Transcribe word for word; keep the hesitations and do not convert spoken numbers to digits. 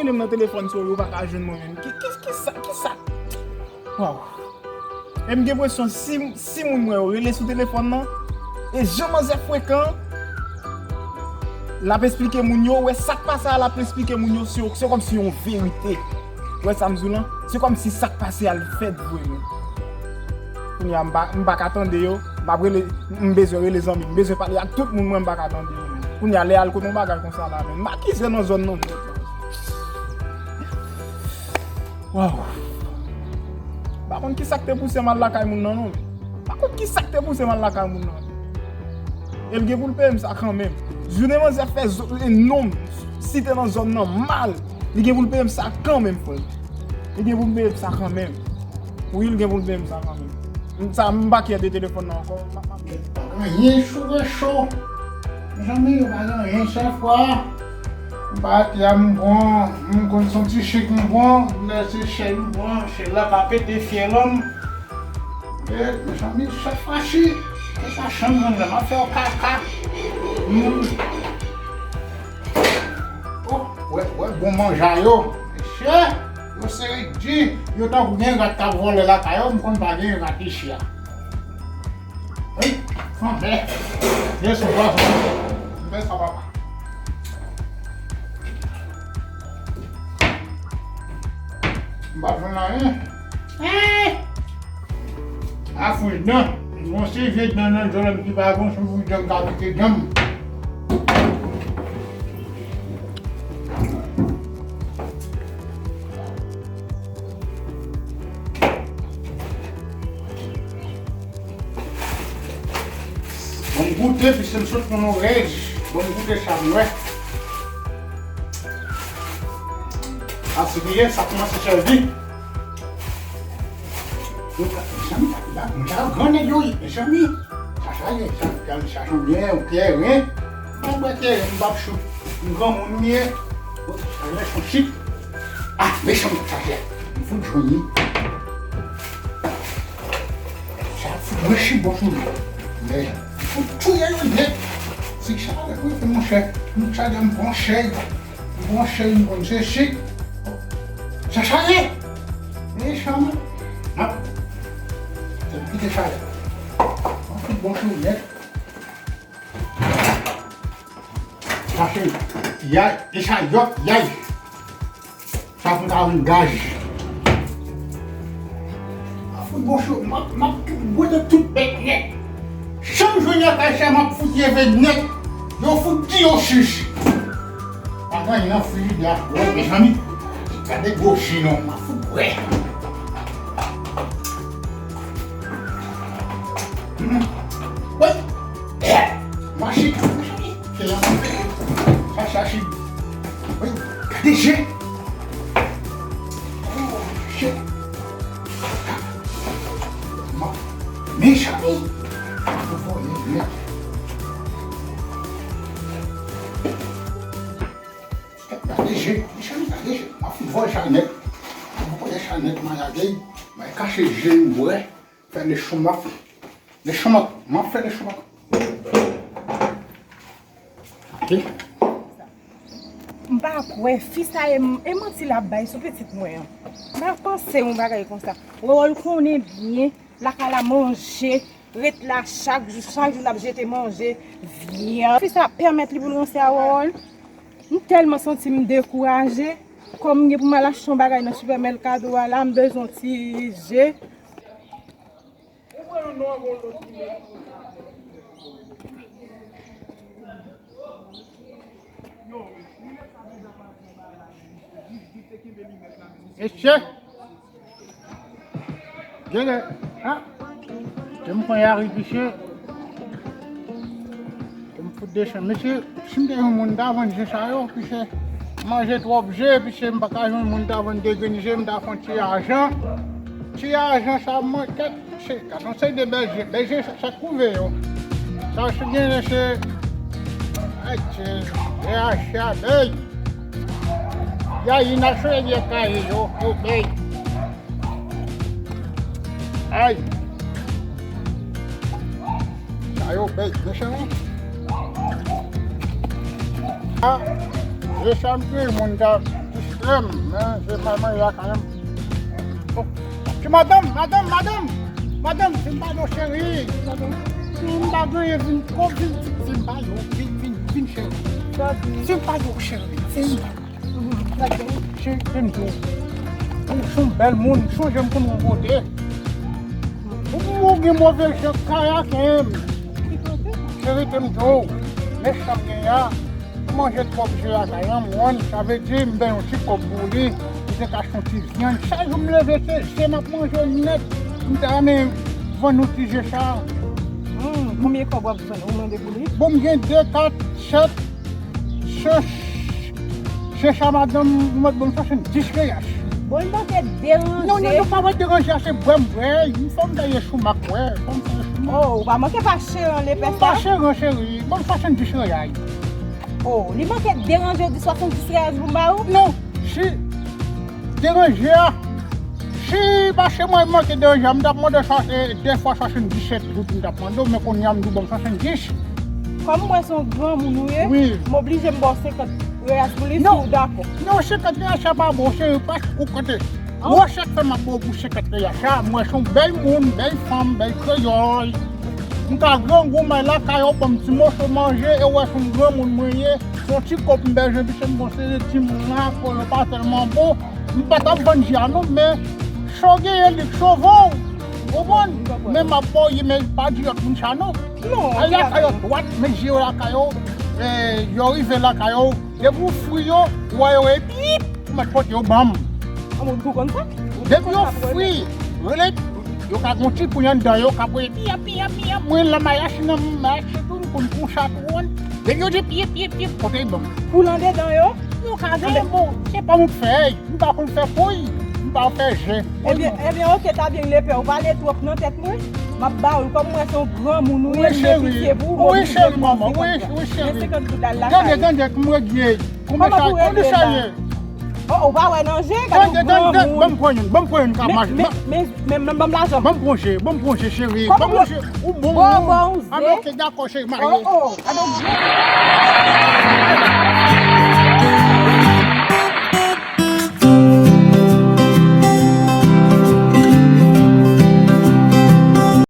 Rele m nan telefòn, sou yo pa ka jwenn mwen menm. Ki, ki, ki sa, ki sa? Waw. E m gen enpresyon si, si moun mwen yo rele sou telefòn nan, e jan manzè frekan, l ap esplike moun yo, wè sa k pase a, l ap esplike moun yo, se, se kòmsi yon verite. Wè sa m di w lan? Se kòmsi sa k pase a l fèt vre menm. Kounye a m pa, m pa ka tande yo, m ap rele, m bezwen rele zanmi, m bezwen pale ak tout moun mwen, m pa ka tande yo menm. Kounye a lè al kote yon bagay konsa la menm, m akize nan zòn nan nèt la. Waw. M pa konn ki sa k te pouse m al lakay moun nan non. M pa konn ki sa k te pouse m al lakay moun nan. E l gen pou l peye m sa kanmenm. Jounen manzè fè zo- e non m site nan zòn nan mal, li gen pou l peye m sa kanmenm, frè. Li gen pou l peye m sa kanmenm. Wi, li gen pou l peye m sa kanmenm. M, sa, m pa kyè de telefòn nan ankò. M ap, m ap... Anyen sou recho. Mezanmi, yo pa gen anyen chèf wa. M pa te a m pran, m konn son ti chik m pran, lè se chèy m pran, chèy la pa pete fyèl an m. E, mezanmi, chèf fachi. Se sa chanm moun nan, m ap fè yon kaka. Hmm. Oh, wè, wè, bon manja yo. Mesye, yo se red di, yo tankou gen rat k ap vòlè lakay yo, m konn pa gen rat ichi a. Wi, fanbè. Byen sou pwason. M fè sa, papa. M pa jwenn anyen. Eh! A fouy dan. Bon, se vye dan nan djòl ki pa bon, se fouy dan m ka pike dan m. Bon, m goute, piske m sot pran yon rèj. Bon, m goute sa m wè. Patikilye, sa kòmanse sèvi. Yo ka, mezanmi, sa ki ba, mezanmi, gran nèg yo ye, mezanmi. Sa, sa ye, sa, sa, sa, sa, byen, ou klè, wi. M pa bwè kleren, m p ap chou. M granmoun m ye. Sa, sa, son chik. Ah, mechan, sa, sa, m fout jwenn li. Sa, fout mwen chibon sou li. Men, m fout touye yo nèt. Se sa, wi, monchè. M chaje m pran chèy. Bon, cheri, m konn se chik. Sa chaje. Mechan. N ap kite chaje. An fout bon sou nèt. Sa se yay, e sa yòk yay. Sa pou ta vin gaj. A fout bon cho, m ap, m ap bwete tout bèt nèt. Chanm jwenn yon kay sa, m ap fout leve nèt. Yo fout di yo chich. Pa gen anyen nan frijidè a. Wè, mezanmi. Gade gwo ji non, m ap fout bwè. Wè. Machi, mezanmi. Se yon sa chachi. Wè. Gade je. Oh, shit. Ma, mezanmi. Gade je, mezanmi, gade je. M ap fout voye sa nèt. M ap voye sa nèt, m a lage. M a kache je m bwè. Fè lechon m ap. Lechon m ap. M ap fè lechon m ap. Ok. M pa kwè, fi sa e, e manti l ap bay sou pitit mwen an. M pa panse yon bagay konsa. Wòwò l konnen byen, lakay la manje, ret la chak jou, chak jou l ap jete manje, vyann. Fi sa pèmèt li pou l ranse a Wòwò l. M tèlman santi m dekouraje, kòm m gen pou m al achte yon bagay nan sipèmèkado a la, m bezwen yon ti je. Mesye! Genlè, ha? Ke m pran yari piche. Ke m fout desann. Mesye, si m te yon moun, m ta vann je sa yo, piche. Manje twòp je, piche m pa ka jwenn moun, m ta vann de grenn je, m ta fè yon ti ajan. Ti ajan sa m manke. Se, gade yon seri de bèl je, bèl je sa, sa kouve yo. Sa se genyen se, ay, se, V H A bèy. Yayina se ye kaye yo, yo bèy. Ay. Sa yo bèy, mechan wi. Ah, je sa m te moun ta, Em, men, se pa mwen la kanmenm. Ti madanm, madanm, madanm, madanm, si m pa do cheri, si m pa do, si m pa do, vin, vin, si m pa do, vin, vin, vin cheri. Si m pa do cheri, si m pa do. Cheri, se m tou. Ou se yon bèl moun, chonje m konn yon kote. Ou gen move je kayake m. Cheri, te m tou. Men sa m gen a. Manje twòp je a kay an mwen, sa vle di m gen yon ti kòb pou li, m te ka achte yon ti vyann. Chak jou m leve, se je m ap manje nèt. M ta renmen vann nou ti je sa. Hmm, konbyen kòb w ap vann ou mande pou li? Bon, m gen de, kat, sèt, je, je sa madanm, ou mèt ban m swasanndis reyal. Bon, li manke deranje. Non, non, non, pa mèt deranje, a se bwè m bwè. M fò m ta ye sou mak, wè. Fò m ta ye sou mak. Oh, ou pa manke pa cheri an lepè sa? Pa cheri an, cheri. Ban m swasanndis reyal. Oh, li manke deranje w di swasanndis reyal pou m ba ou? Non, si deranje a, si pa se mwen manke deranje a, m t ap mande sa, e, de fwa swasanndisèt goud m t ap mande w, men kounye a m di w ban m swasanndis. Kòm mwen se yon granmoun ou ye, wi, m oblije m ba w senkant reyal pou li si w dakò. Non, senkant reyal sa pa bon, se pa ou kote. Wòch ak fè m ap ba w pou senkant reyal sa, m wè se yon bèl moun, bèl fanm, bèl kreyòl. M ka grangou, m al lakay ou, ban m ti moso manje, e w wè se yon granmoun mwen ye, se yon ti kòb m bezwen, piske m gon seri timoun la, kò yo pa tèlman bon. M pa t ap vann je a non, men sa w genyen li k sove w, ou konprann? Men m ap ba w ye, men pa di lòt moun sa non. Al lakay yo dwat, men je yo lakay yo, e, yo rive lakay yo, depi w fri yo, ou wè yo e bip, ou mèt pote yo ban m. An, ou tou konn sa? Depi yo fri, rele, yo ka gon ti kouy anndan yo, k ap rele piya, piya, piya, mwen lan mayachi nan mayachi tou, m konn konsa tou, konn. Depi yo di piye, piye, piye, pote yo ban m. Koul andedan yo? Yo ka genyen, bon, se pa mwen k fè, m pa konn fè kouy, m pa fè je. Ebyen, ebyen, oke, ta byen lepè, ou pale twòp nan tèt mwen. M ap ba ou l kòm mwen se yon granmoun ou ye, m gen pitye pou ou, m oblije m ba w senkant goud. Wi, cheri, wi, cheri. Men senkant goud al lakay. Gade, gade, m regle. Kòman pou regle la? Oh, ou pa wè nan je, gade yon granmoun. Ban m pran youn, ban m pran youn k ap mache. Men, men, men, men, ban m lajan. Ban m pran je, ban m pran je, cheri. Ban m pran je. Ou bon, ou bon. An, oke, dakò, cheri, m ale. Oh, oh, gade yon granmoun.